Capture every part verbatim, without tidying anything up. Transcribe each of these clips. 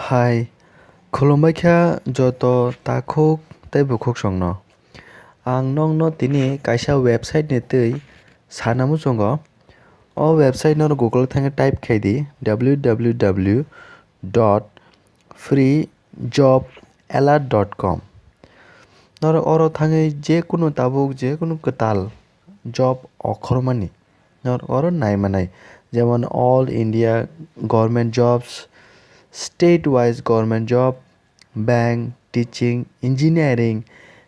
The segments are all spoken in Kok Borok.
Hai, khulumbai kha joto takhuk tei bukhuksongno. Ang nokno tini kaisa website ni twi sana muchungo. O website no Google thangwi type khai di, W W W dot free job alert dot com. Norok oro thangwi je kunu tabuk, je kunu kwtal job okhormani norok oro nai manai, jemon All India Government Jobs, State Wise Government Job, Bank, Teaching, Engineering,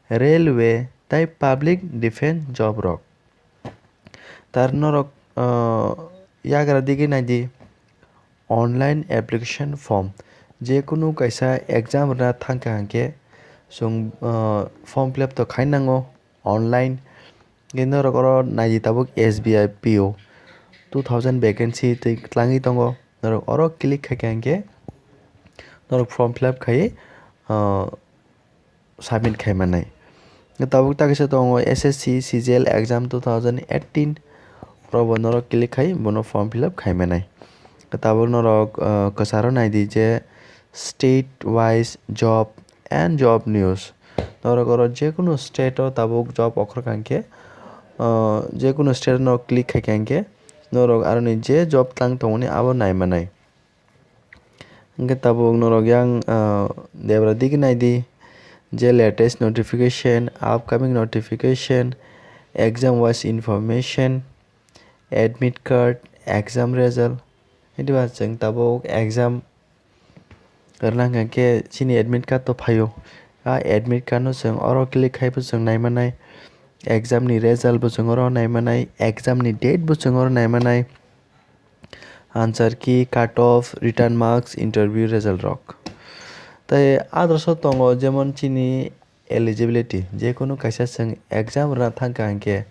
Railway tei Public Defence job rok. Tar norok, ah, yagra digi nai di, online application form. Je kunu kaisa exam rwna thang kha hwnkhe chwng, ah, form fill up to khai nango online. Hwnkhe norok oro nai di tabuk S B I P O two thousand vacancy twi twlangwi tongo. Norok oro click khai kha hwnkhe norok form fill up khai, ah, submit khai manai. Tabuk ta kisa tongo S S C C G L exam two thousand eighteen, oro bo norok click khai bono form fill up khai manai. Tabuk norok, ah, kwcharo nai di je state wise job and job news. Norok oro je kunu state o tabuk job okhor kha hwnkhe, ah, je kunu state o norok click khai kha hwnkhe norok aroni je job tlang tongmani abo nai manai. Hwnkhe tabuk norok yang, ah, debra digi nai di, je latest notification, upcoming notification, exam wise information, admit card, exam result. Hwnkhe ba chwng tabuk exam rwna hwnkhe chini admit card to phaio. A admit card no chwng oro click khai bo chwng nai manai. Exam ni result bo chwng oro nai manai, exam ni date bo chwng oro nai manai. Answer key, cut off, return marks, interview result rok. Tai adroso tongo jemon chini eligibility, je kunu kaisa chwng exam rwna thang kha hwnkhe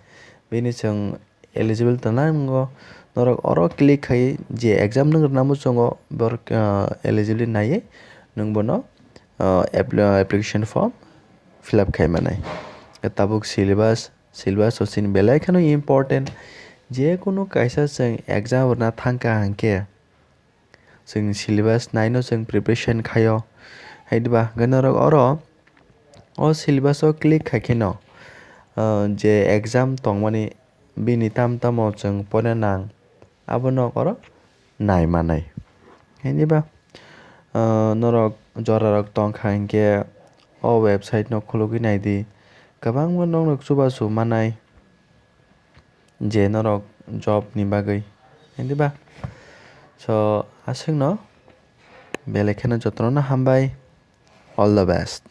bini chwng eligible tongna nango. Norok oro click khai je exam nwng rwna muchungo borok, ah, eligibility naiwi nwng bono, ah, appli-, application form fill up khai manai. Tabuk syllabus, syllabus o chini belai kheno important. Je kunu kaisa chwng exam rwna thang kha hwnkhe chwng syllabus naino chwng preparation khaio. Hai diba? Hwnkhe norok oro o syllabus o click khai kheno, ah, je exam tongmani bini tam tamo chwng poina nang, abono oro nai manai. Hai diba? Ah, norok jora rok tong kha hwnkhe o website no khulugwi nai di. Kwbangma nokno chubachu manai je norok job ni bagwi. Hai diba? So, aswkno belai kheno jotono hambai. All the best.